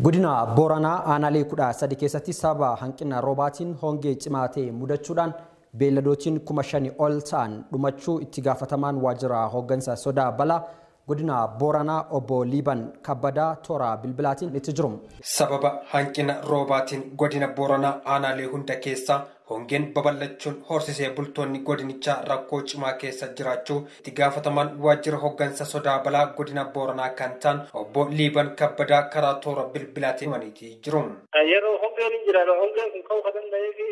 Godina Booranaa aanaalee 13 keessatti sababa hanqina roobaatiin hongee cimaa ta'e mudachuudhaan beeyladootiin 5,000 ol ta'an dhumachuu itti gaafatamaan waajjira hooggansa sodaa balaa godina Booranaa obbo Liiban Kabbadaa toora bilbilaatiin itti jiru. Sababa hanqina roobaatiin godina Booranaa aanaalee hunda keessaa hongeen babal'achuun horsisee bultoonni godinichaa rakkoo cimaa keessa jiraachuu itti gaafatamaan waajjira hooggansa sodaa balaa godina Booranaa kan ta'an obbo Liiban Kabbadaa karaa toora bilbilaatiin himaniitii jiru. Yeroo hongeen hin jira, hongeen kun ka'uu kan danda'ee fi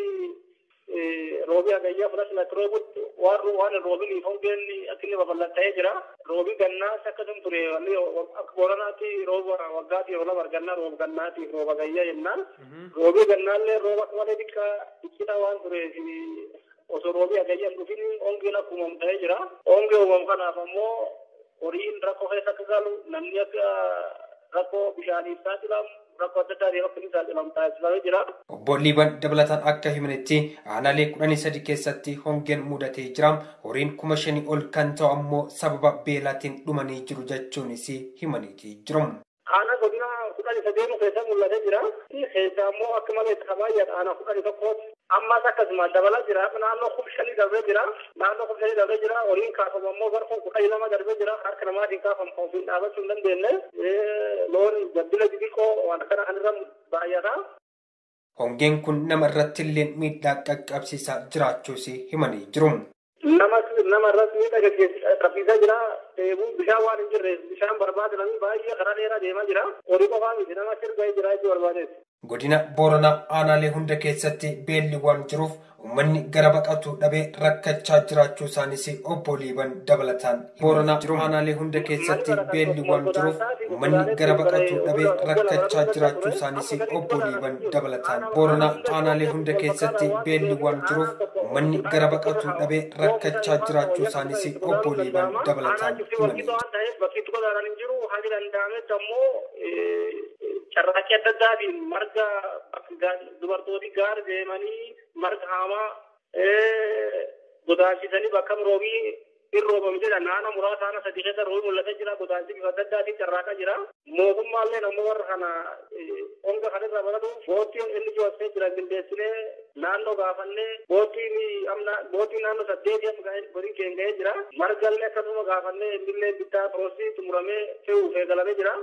roobii hagayyaa fudhatu roobutti waan roobiniif hongeen akka inni babal'atee jira. Roobii gannaas akkasuma ture, akka Booranaatti rooba waggaatti yeroo lama argannaa, rooba gannaatiif rooba gayyaa jennaan. Roobii gannaallee rooba akka malee xiqqaa xiqqaa waan tureef osoo roobii hagayyaa hin dhufin hongeen akka uumamu ta'ee jira. Hongee uumamu kanaaf ammoo horiin rakkoo keessa akka galu, namni akka rakkoo bishaaniif saaxilamu, rakkoo adda addaa akka inni saaxilamu taasifamee jira. Obbo Liiban dabalataan akka himanitti aanaalee 13 keessatti hongeen mudatee jira. Horiin 5,000 ol kan ta'u ammoo sababa beelaatiin dhumanii jiru jechuunis himaniitii jiru. Aanaa godina 13 keessa mul'atee jira. Keessa ammoo akka malee itti baay'ata aanaa 11tti. Ammas akkasuma dabalaa jira. Naannoo 5,000 darbee jira. Naannoo 5,000 darbee jira. Horiin kaafamu ammoo gara 12 darbee jira. Harka namaatiin kaafamu kan ofiin dhaabachuu hin dandeenye. Loon gabbila xixiqqoo waan akkana kanarra baay'ata. Hongeen kun nama irratti illee miidhaa qaqqabsiisaa jiraachuus himanii jiru. Nama irratti miidhaa qaqqabsiisaa jira. Dheebuu bishaan waan hin jirre bishaan barbaadu namni baay'ee karaa dheeraa deemaa jira. Horii qofaa miti, nama sirga'ee jira jechuu barbaadeeti. Godina Booranaa aanaalee hunda keessatti beelli waan jiruuf uummanni gara baqatu dhabee rakkachaa jiraachuu isaanis obbo Liiban dabalataan. Booranaa aanaalee hunda keessatti beelli waan jiruuf uummanni gara baqatu dhabee rakkachaa jiraachuu isaanis obbo Liiban dabalataan. Booranaa aanaalee hunda keessatti beelli waan jiruuf uummanni gara baqatu dhabee rakkachaa jiraachuu isaanis obbo Liiban dabalataan himanii. Bakki itti godaanan hin jiru, haalli danda'ametti ammoo carraaqqii adda addaatiin marga dubartooti gaara deemanii marga haamaa godaansisanii bakka roobii hin roobamu jedha. Naannoo muraasa aanaa 3 keessa roobii mul'atee jira. Godaansi bifa adda addaatiin carraaqaa jira. Mootummaallee ammoo warra kana honga kanarraa baratu boottiin inni jiwassee jira qindeessinee naannoo gaafannee boottiin naannoo 8 amma godin keenya ga'ee jira. Margallee akkasuma gaafannee innillee bittaa piroosii xumuramee fe'uuf eegalamee jira.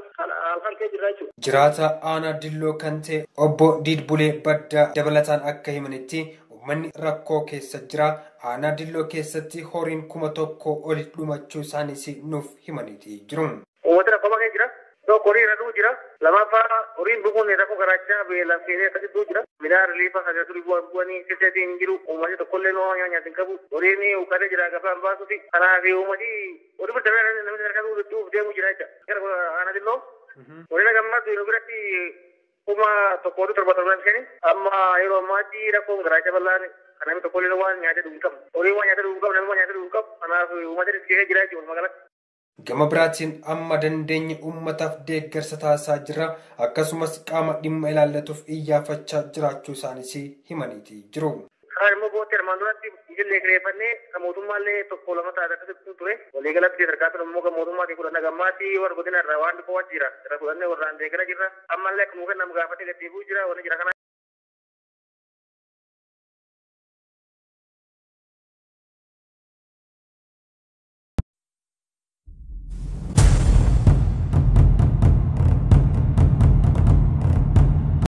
Halkan kee jira jechuudha. Jiraata aanaa Dilloo kan ta'e obbo Diidbulee Baddaa dabalataan akka himanitti uummanni rakkoo keessa jira. Aanaa Dilloo keessatti horiin 1,000 ol dhumachuu isaanis nuuf himaniitii jiru. Uummata rakkoo keessa jira. Tokko horii irra jira. Lamaffaa horiin bu'uun rakkoo garaachaa beelaan seenee akkasitti jira. Midhaan riiliifa kan jiru bu'aan bu'anii keessatti hin jiru. Uummatni tokkollee noo nyaata hin qabu. Horiin uffata jira gafaan baasuufi. Kanaaf uummati horii bulchaa namni harka dhufuuf deemu jira jecha. Gara aanaa Dilloo. Horiin gammaa yeroo biratti 1,177 amma yeroo ammaatti rakkoon garaacha bal'aan kan namni tokkollee waan nyaata dhugu qabu. Horiin waan nyaata dhugu qabu, namni waan nyaata dhugu qabu. Kanaaf uummata riskee jira jechuudha magaalatti. Gama biraatiin amma dandeenye uummataaf deeggarsa taasisaa jirra. Akkasumas qaama dhimma ilaallatuuf iyyaafachaa jiraachuu isaanis himaniitii jiru. Kaan immoo bootti armaan duratti ijoollee kireeffannee kan mootummaallee tokko lama taate akkasitti ture. Waliigalatti sadarkaa sun immoo kan mootummaatiin kudhan gammaatti warra godina irraa waan dhufaa jira. Irra fudhannee warraan deeggara jirra. Ammallee akkuma kan nama gaafatee gadi bu'u jira. Wanni jira kana.